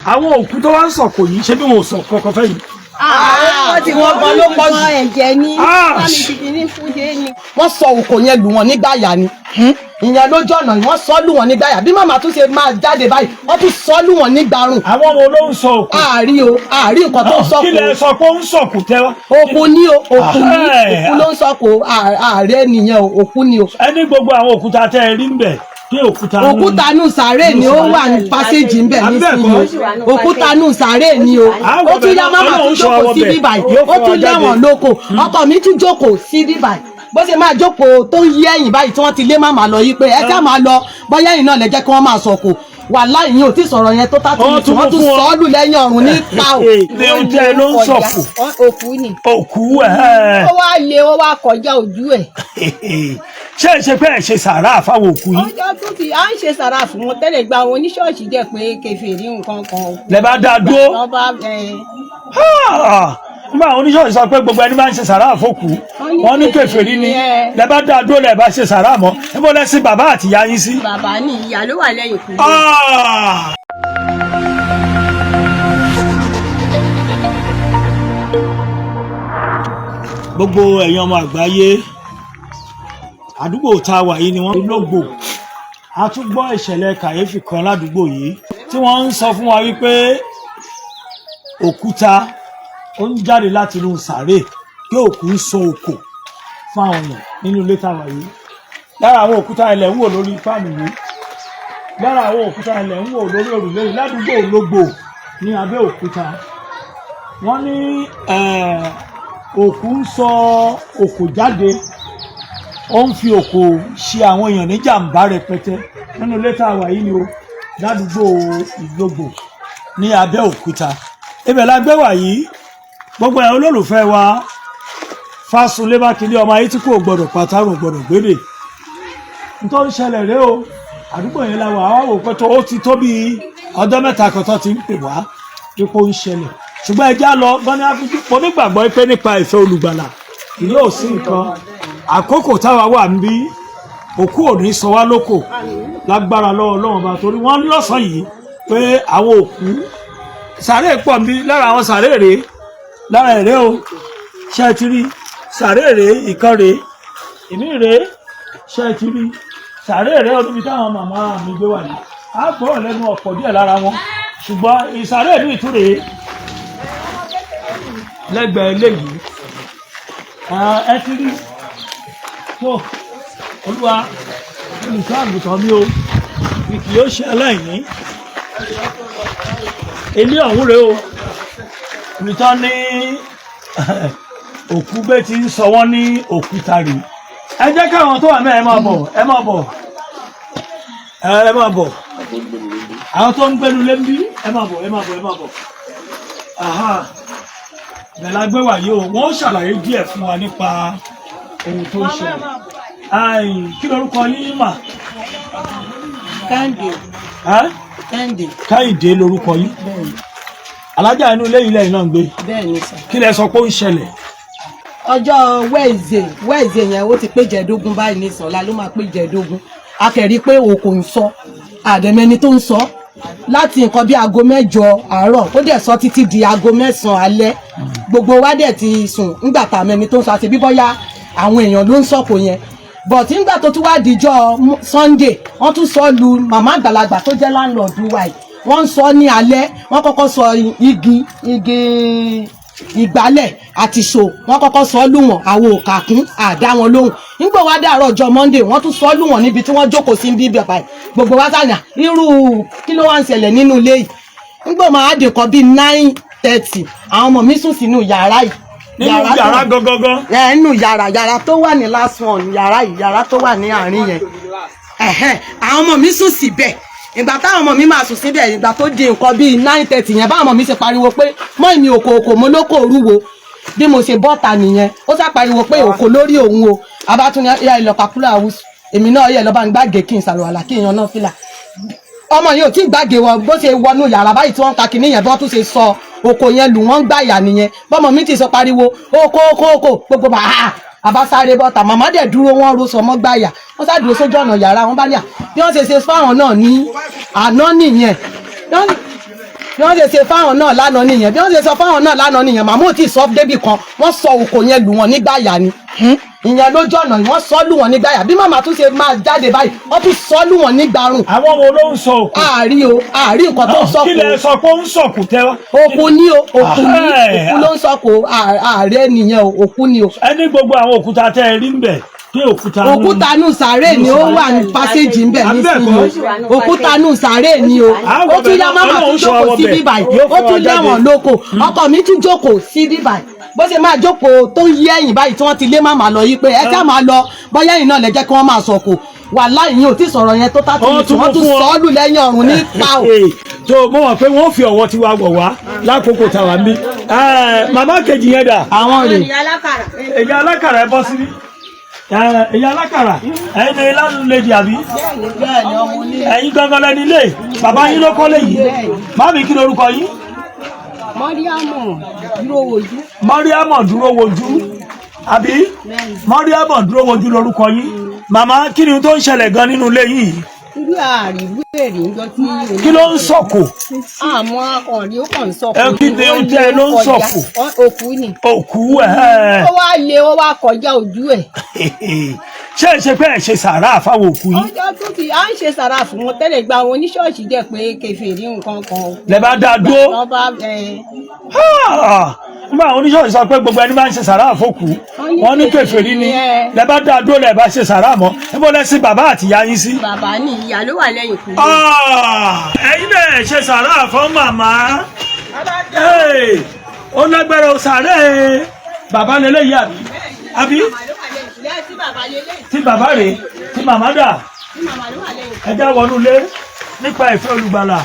Àwọn òkú tó wá ń sọ̀kò yìí, ṣé bí wọn ò sọ kọkọ fẹ́ yìí? Wọ́n ti wọ́n gan ló pọ̀ jù. Ẹ̀jẹ̀ ní Ah! bámi ti fi ní fún ṣe ni. Wọ́n sọ òkò yẹn lù wọ́n nígbà yà ni. Ìyẹn lójú ọ̀nà, wọ́n sọ lù wọ́n nígbà yà. Bí màmá tún ṣe máa jáde báyìí, wọ́n tún sọ lù wọ́n nígbàrún. Àwọn wo ló ń sọ òkú? Àárí o, àárí nǹkan tó ń sọ̀kò. Kí lẹ sọ pé ó ń sọ̀kò tẹ́ wá? Òkú ni o, òkú ni. Ah, òkú ló ń sọ̀kò. Ààrẹ nìyẹn o, òkú ni o. Ẹni gbogbo àwọn òkúta tẹ́ ẹ rí ń bẹ̀ pé òkúta Òkúta nù sàárè ni ó wà ní passage ń bẹ̀ nísìnyí o. Òkúta nù sàárè ni o. Ó tún yá, máma tún jókòó sí bíbáyìí, ó tún lẹ́wọ̀n lóko. Ọkọ mi tún jókòó sí bíbáyìí, bó ṣe máa jókòó tó ń yí ẹ̀yìn báyìí tí wọ́n ti lé màmá lọ yí pé ẹ ṣáà máa lọ, bóyá ẹ̀yìn náà lẹ jẹ́ kí wọ́n máa sọ̀kò. Wàláhì, yín ò tí sọ̀rọ̀ yẹn tó tá. Wọ́n tí tún wọ́n tún fún ọ. sọ ọ́ lù lẹ́yìn ọ̀run ní pa ò. Ní ohun tẹ́ ẹ ló ń sọ̀kò. Òkú ni. Òkú ẹ̀. Ó wá lé, ó wá kọjá ojú ẹ̀. Ṣé ẹ ṣe pé ẹ ṣe sàárà fáwọn òkú yìí? Ọjọ́ tún ti à ń ṣe sàrà fún wọn tẹ́lẹ̀, gba àwọn oníṣọ́ọ̀ṣì jẹ́ pé kèfèrí nǹkan kan. Lẹ bá dá dúró. Wọ́n bá ẹ. Ah! Nígbà àwọn oníṣọ́ọ̀ṣì sọ pé gbogbo ẹni bá ń ṣe sàárà fókù, wọ́n ní kèfèrí ni, lẹ bá dá dúró, lẹ bá ṣe sàárà mọ́. Níbo lẹ sin bàbá àti ìyá yín sí? Bàbá ní ìyá ló wà lẹ́yìn kú. Ah! Gbogbo ẹ̀yin ọmọ àgbáyé, àdúgbò tá a wà yìí ni wọ́n lógbò. A tún gbọ́ ìṣẹ̀lẹ̀ kàyéfì kan ládùúgbò yìí tí wọ́n ń sọ fún wa wípé òkúta ó ń jáde láti inú sàárè, pé òkú ń sọ òkò fún àwọn èèyàn nínú ilé tá a wà yìí. Lára àwọn òkúta ilẹ̀ ń wò lórí fáànù yìí, lára àwọn òkúta ilẹ̀ ń wò lórí òrùlé yìí ládùúgbò Ológbò ní Abẹ́òkúta, wọ́n ní òkú ń sọ òkò jáde, ó ń fi òkò ṣe àwọn èèyàn ní jàǹbá rẹpẹtẹ nínú ilé tá a wà yìí ni o, ládùúgbò Ìlógbò ní Abẹ́òkúta. Ibẹ̀ la gbé wà yìí. Gbogbo ẹ̀ olólùfẹ́ wa, Fásunlé Mákindé, ọmọ ayé tí kò gbọdọ̀ pàtàkùn gbọdọ̀ gbédè, nítorí ṣẹlẹ̀ rèé o. Àdúgbò yẹn la wà á wò pé tó ó ti tó bíi ọjọ́ 3 kan tó ti ń pè wá ipò ń ṣẹlẹ̀, ṣùgbọ́n ẹ já lọ gbọ́n ní àfijù. Mo nígbàgbọ́ pé nípa ìfẹ́ olùgbàlà yóò sí nǹkan àkókò táwa wà ń bí, òkú ò ní sọ wá lóko lágbára lọ́wọ́ Ọlọ́run bá, torí wọ́n lọ́sàn-án yìí pé àwọn òkú sàárè pọ̀ ń bí. Lára àwọn sàárè rèé, lára èrè o. Ṣé ẹ ti rí sàárè rèé? Ìkan rèé, ìmí rèé. Ṣé ẹ ti rí sàárè rèé? Ọdún bíi táwọn màmá mi gbé wà ní á gbọ́ lẹ́nu ọ̀pọ̀ díẹ̀ lára wọn, ṣùgbọ́n ìsàárè mi tún rèé lẹ́gbẹ̀ẹ́ eléyìí. Ẹ ti rí tó. Olúwa olùṣọ́ àgùntàn mi o, mi kì yóò ṣe aláìní. Ilé ọ̀hún rèé o, ibi tán ní òkú gbé ti ń sọ wọ́n ní òkúta rèé. Ẹ jẹ́ káwọn tó wà mẹ́, ẹ máa bọ̀, ẹ máa bọ̀, ẹ máa bọ̀. Àwọn tó ń gbénu lé ń bí, ẹ máa bọ̀, ẹ máa bọ̀, ẹ máa bọ̀. Aha, bẹ́ẹ̀ la gbé wà yìí o. Wọ́n ṣàlàyé díẹ̀ fún wa nípa ohun tó ń ṣẹlẹ̀. Ai, kí lorúkọ yín mà? Kẹ́hìndé. Ẹ́? Kẹ́hìndé. Kẹ́hìndé lorúkọ yín. Bẹ́ẹ̀ni. Alájà, inú ilé yìí lẹ́yìn náà ń gbé? Bẹ́ẹ̀ni sà. Kí lẹ sọ pé ó ń ṣẹlẹ̀? Ọjọ́ Wednesday yẹn, ó ti pé jẹ̀ẹ́dógún báyìí ní sọ̀la ló máa pé jẹ̀ẹ́dógún. A kẹ̀rí pé òkò ń sọ, àdẹ̀mẹni tó ń sọ láti nǹkan bí aago 8 àárọ̀, ó dẹ̀ sọ títí di aago 9 alẹ́. Gbogbo wa dẹ̀ ti sùn ńgbà tá àmẹni tó ń sọ, àti bí bọ́yá àwọn èèyàn ló ń sọ̀kò yẹn. But ńgbà tó tún wá dijọ́ Sunday, wọ́n tún sọ lu màmá àgbàlagbà tó jẹ́ landlord wa yìí. Wọ́n ń sọ ní alẹ́, wọ́n kọ́kọ́ sọ igi ìgbálẹ̀ àti ṣò, wọ́n kọ́kọ́ sọ lù wọ́n. Àwọn òkàkún àdá wọn lóhùn. Nígbà wá dàárọ̀ ọjọ́ Monday, wọ́n tún sọ lù wọ́n níbi tí wọ́n jókòó sí bí bàbá yìí. Gbogbo wa sànà, irú kí ló wá ń ṣẹlẹ̀ nínú ilé yìí? Nígbà máa dé kan bíi 9:30, àwọn ọmọ mi sùn sínú yàrá yìí. Nínú yàrá gangan? Ẹ, nínú yàrá tó wà ní last one, yàrá yìí, yàrá tó wà ní àárín yẹn. Ẹ̀hẹ́n, àwọn ọmọ mi sùn síbẹ̀. Ìgbà táwọn ọmọ mi máa sùn síbẹ̀, ìgbà tó di nǹkan bíi 9:30 yẹn, báwọn ọmọ mi ṣe pariwo pé mọ́ ìmí òkò òkò mo lóko òrúwo. Bí mo ṣe bọ́ta nìyẹn, ó sá pariwo pé òkò lórí òun o. Abátúni ya ìlọ kakúlà àwùsù, èmi náà yẹ lọ́ba ń gbàgé kí n ṣàlùwàlà kí n yan náà fìlà. Ọmọ yìí ò tí ì gbàgé wọn, bó ṣe wọnú yàrá báyìí tí wọ́n ń ka kinní yẹn, bí wọ́n tún ṣe sọ oko yẹn lù wọ́n ń gbàyà nìyẹn. Bọ́mọ mi ti sọ pariwo oko oko oko, gbogbo bá a àbá sáré bọ́ta. Màmá dẹ̀ dúró, wọ́n ro sọmọ́ gbàyà, wọ́n sá dúró sójú ọ̀nà yàrá wọn bá ní à bí wọ́n ṣe ṣe fáwọn náà ní àná nìyẹn. Bí wọ́n ṣe ṣe fáwọn náà lánàá nìyẹn, bí wọ́n ṣe sọ fáwọn náà lánàá nìyẹn. Màmá ò tí ì sọ débì kan, wọ́n sọ òkò yẹn lù wọ́n nígbà yà ni. Ìyẹn lójú ọ̀nà, wọ́n sọ lù wọ́n nígbà yà. Bí màmá tún ṣe máa jáde báyìí, wọ́n tún sọ lù wọ́n nígbàrún. Àwọn wo ló ń sọ òkú? Àárí o, àárí nǹkan tó ń sọ. Kí lẹ kò sọ pé ó ń sọ̀kù tẹ́ wá? Òkú ní o, òkú ní. Ahẹ́. Òkú ló ń sọ kò ààrẹ nìyẹn o, òkú ni o. Ẹni gbogbo àwọn òkúta tẹ́ ẹ rí ń bẹ̀ pé òkúta Òkúta nù sàárè ni ó wà ní passage ń bẹ̀ Àbí bẹ́ẹ̀ nísìnyí. kọ́? O òkúta nù sàárè ni o. Àwọn Ó tún yá, ọbẹ̀ máma Ọlọ́run tún sọ jókòó àwọn sí ọbẹ̀. bíbà yìí. Yóò Ó fún tún wa jáde. lẹ́wọ̀n lóko. Ọkọ mi tún jókòó sí bíbà yìí, bó ṣe máa jókòó tó ń yí ẹ̀yìn báyìí tí wọ́n ti lé màmá lọ yìí pé ẹ ṣáà máa lọ, bóyá ẹ̀yìn náà lẹ jẹ́ kí wọ́n máa sọ̀kò wàláhì yín ò tí sọ̀rọ̀ yẹn tó tátí Wọ́n tún wọ́n tún mú fún ọ. sọ ọ́ lù lẹ́yìn ọ̀run ní pa o. Tó mọ̀ wọ́n pé wọ́n fi ọ̀wọ́ tiwa wọ̀ wá lákòókò tàwa ń bí. Màmá kejì yẹn dà? Àwọn rè. Alákàrà. Èyí alákàrà, ẹ bọ́ síbí. Èyí alákàrà, ẹ̀yin ni landlady àbí? Bẹ́ẹ̀ ni, ọmọ onílé. Ẹ̀yin gangan lẹni ilé, bàbá yín ló kọ́lé yìí. Màmí, kí lorúkọ yín? Mọ́ríàmù dúró wojú. Mọ́ríàmọ̀ dúró wojú àbí? Mọ́ríàmọ̀ dúró wojú lorúkọ yín. Màmá, kí ni tó ń ṣẹlẹ̀ gan nínú ilé yìí? Irú àríwú èrè ń jọ tí. Kí ló ń sọ̀kò? Àmọ́ akọ̀rí ó kàn ń sọ̀kò. Ẹ kí ni ó jẹ́ ló ń sọ̀kò? Òkú ni. Òkú ẹ̀. Ó wá lé, ó wá kọjá ojú ẹ̀. Ṣé ẹ ṣe pé ẹ ṣe sàárà fáwọn òkú yìí? Ọjọ́ tó ti à ń ṣe sàrà fún wọn tẹ́lẹ̀, gba àwọn oníṣọ́ọ̀ṣì jẹ́ pé kèfèrí nǹkan kan. Lẹ bá dá a dúró. Wọ́n bá ẹ. Ah! Nígbà àwọn oníṣọ́ọ̀ṣì sọ pé gbogbo ẹni bá ń ṣe sàárà fókù, wọ́n ní kèfèrí ni, lẹ bá dá a dúró, lẹ bá ṣe sàárà mọ́. Níbo lẹ sin bàbá àti ìyá yín sí? Bàbá ní ìyá ló wà lẹ́yìn kú. Ah! Ẹ̀yin náà ṣe sàárà fún màmá. Hey! Ó lágbára o. Sàárè bàbá lélẹ́yìí àbí? Àbí tí bàbá rèé, tí màmá dà? Ẹ já wọnú ilé. Nípa ìfẹ́ olùgbàlà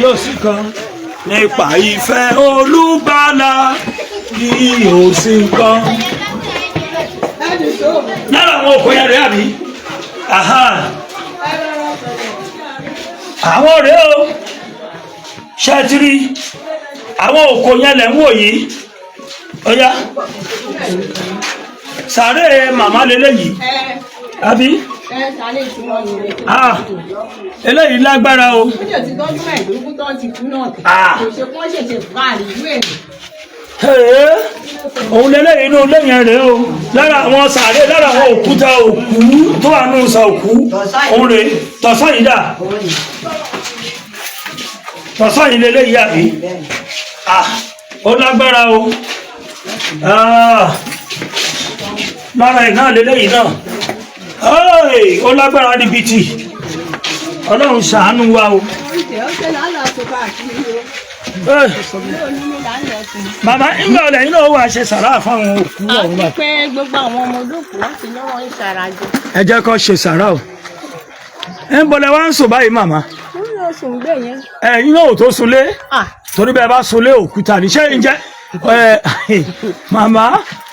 yóò sì kan, nípa ìfẹ́ olùgbàlà yóò sì kan. Lára àwọn òkú yẹn rèé àbí? Aha. Àwọn rèé o. Ṣẹ́tìrì àwọn òkò yẹn lẹ̀ ń wò yìí. Ó yá, sàárè màmá lélẹ́yìí àbí? Ah, eléyìí lágbára o. Ó jẹ́ ti tọ́jú 15 tó ti kú náà. Ah. Kò ṣe kó ṣẹ̀ṣẹ̀ bá àríwú èrè. Ee, òun lélẹ́yìí inú ilé yẹn rèé o. Lára àwọn sàárè, lára àwọn òkúta òkú tó wà nù sa òkú, òun rèé. Tọ̀sán yìí dà? Tọ̀sán yìí lélẹ́yìí àbí? Ah, ó lágbára o. Ah, lára ẹ̀ náà lélẹ́yìí náà. Hey, ó lágbára níbi tí Ọlọ́run ṣàánú wa o. Ó ṣe lálàá tó káàkiri o. Hey, Ilé onílé là ń lọ sùn. màmá, ńgbà ọ̀lẹ́ yìí náà wà ṣe sàrà fáwọn òkú ọ̀hún Àti báyìí? pé gbogbo àwọn ọmọ olóòkú wọn ti ní wọn ń ṣarajọ. Ẹ jẹ́ kó ṣe sàrà o. Ẹ ń bọ̀lẹ̀ wá ń sùn báyìí, màmá? Wọ́n lọ sùn gbé yẹn. Ẹ̀yin náà ò tó sunlé Ah, torí bẹ́ẹ̀ bá sunlé òkúta ní. Ṣé ǹjẹ́ ẹ màmá,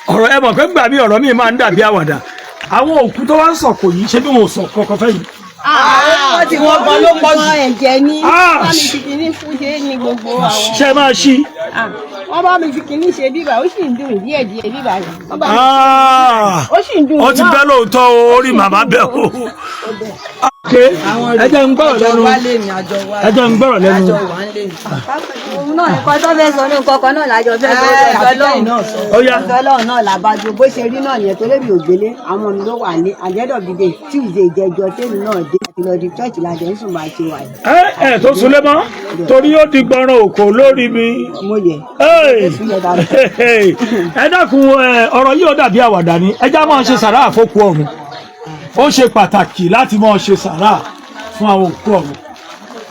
ọ̀rọ̀ ẹ mọ̀ pé gbà mí, ọ̀rọ̀ mi máa ń dàbí àwàdà. Àwọn òkú tó wá ń sọ̀kò yìí, ṣé bí wọn ò sọ kọ́kọ́ fẹ́ yìí? Wọ́n ti wọ́n gan ló pọ̀ jù. Ẹ̀jẹ̀ ní. Ah. Wọ́n bá mi fi kinní fún ṣe ní gbogbo àwọn. Ṣé máa ṣí? Ah, wọ́n bá mi fi kinní ṣe bíbà, ó sì ń dùn díẹ̀ díẹ̀ bíbà yìí. Wọ́n bá mi. Ah! Ó sì ń dùn Ó ti náà. bẹ́ lóòótọ́ o, orí màmá bẹ́ o. Ẹ jẹ́ ń gbọ́rọ̀ Àjọ lẹ́nu. wa lè ní àjọ wa. Ẹ jẹ́ ń gbọ́rọ̀ lẹ́nu. Àjọ wa ń lè ní. Òun náà nǹkan tó fẹ́ sọ ní nǹkan kan náà lájọ fẹ́ sọ. Ẹ, Ọ̀dọ̀ àbíkẹ́yìn Ọlọ́run náà sọ. Ó yá. Ọ̀dọ̀ Ọlọ́run náà làbájọ bó ṣe rí náà nìyẹn tó lébi ògbélé àwọn mi ló wà ní àjẹ́dọ̀bìdè Tuesday ìjẹjọ tèmi náà dé àti lọ di church làjọ ń sùn bá ṣe wà yìí. Ẹ ẹ tó sunlé mọ́ torí ó di gbọ́ràn òkò lórí mi. Mo yẹ. Hey! Ẹ dákun ẹ, ọ̀rọ̀ yìí ó dàbí àwàdà ni. Ẹ já máa ṣe sàrà àfọkù ọ̀run. Ó ṣe pàtàkì láti máa ṣe sàrà fún àwọn òkú ọ̀run.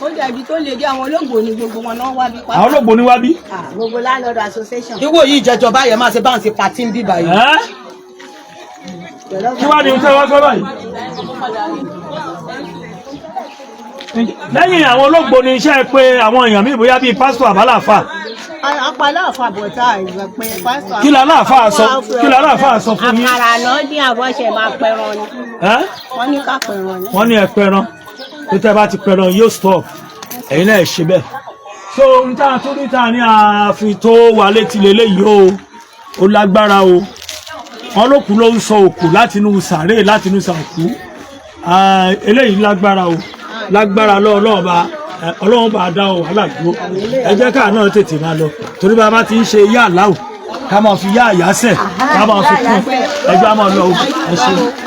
Ó dàbí tó lè dé àwọn olóògbò ní gbogbo wọn náà wá bí pátá. Àwọn olóògbé ní wá bí. Ah, gbogbo landlord association. Ìwọ yìí jẹjọ báyẹn máa ṣe bá ń ṣe party ń bíbà yìí. Ẹ́? Kí wàá ní tẹ́ wá fẹ́ báyìí? Lẹ́yìn àwọn olóògbé ní iṣẹ́ pé àwọn èèyàn míì, bóyá bíi pásítọ̀ àbálàfà. Apá aláàfáà bọ̀tá ìgbà pé pásítọ̀. Kí l'aláàfáà sọ? Kí l'aláàfáà sọ fún yín? Àkàrà náà dín àbọ̀ṣẹ̀ máa pẹran ni. Ẹ́? Wọ́n ní ká pẹran ni. Wọ́n ní ẹ pẹran, tó tẹ́ bá ti pẹran yóò stop. Ẹ̀yin náà ẹ ṣe bẹ́ẹ̀. So ohun tá a tún rí tá a ní ààfin tó wà létí lélẹ́yìí o, ó lágbára o. Wọn ló kú ló ń sọ òkú láti inú sàárè, láti inú sàòkú. Eléyìí lágbára o, lágbára lọ́ọ̀lọ́ọ̀ba. Ẹ, Ọlọ́run bá a dá ọ wàhálà dúró. Ẹ jẹ́ káà náà tètè máa lọ, torí bá a bá ti ń ṣe yá àláwù, ká máa fi yá àyásẹ̀, ká máa fi kún. Ẹ jẹ́ á máa lọ o. Ẹ ṣe.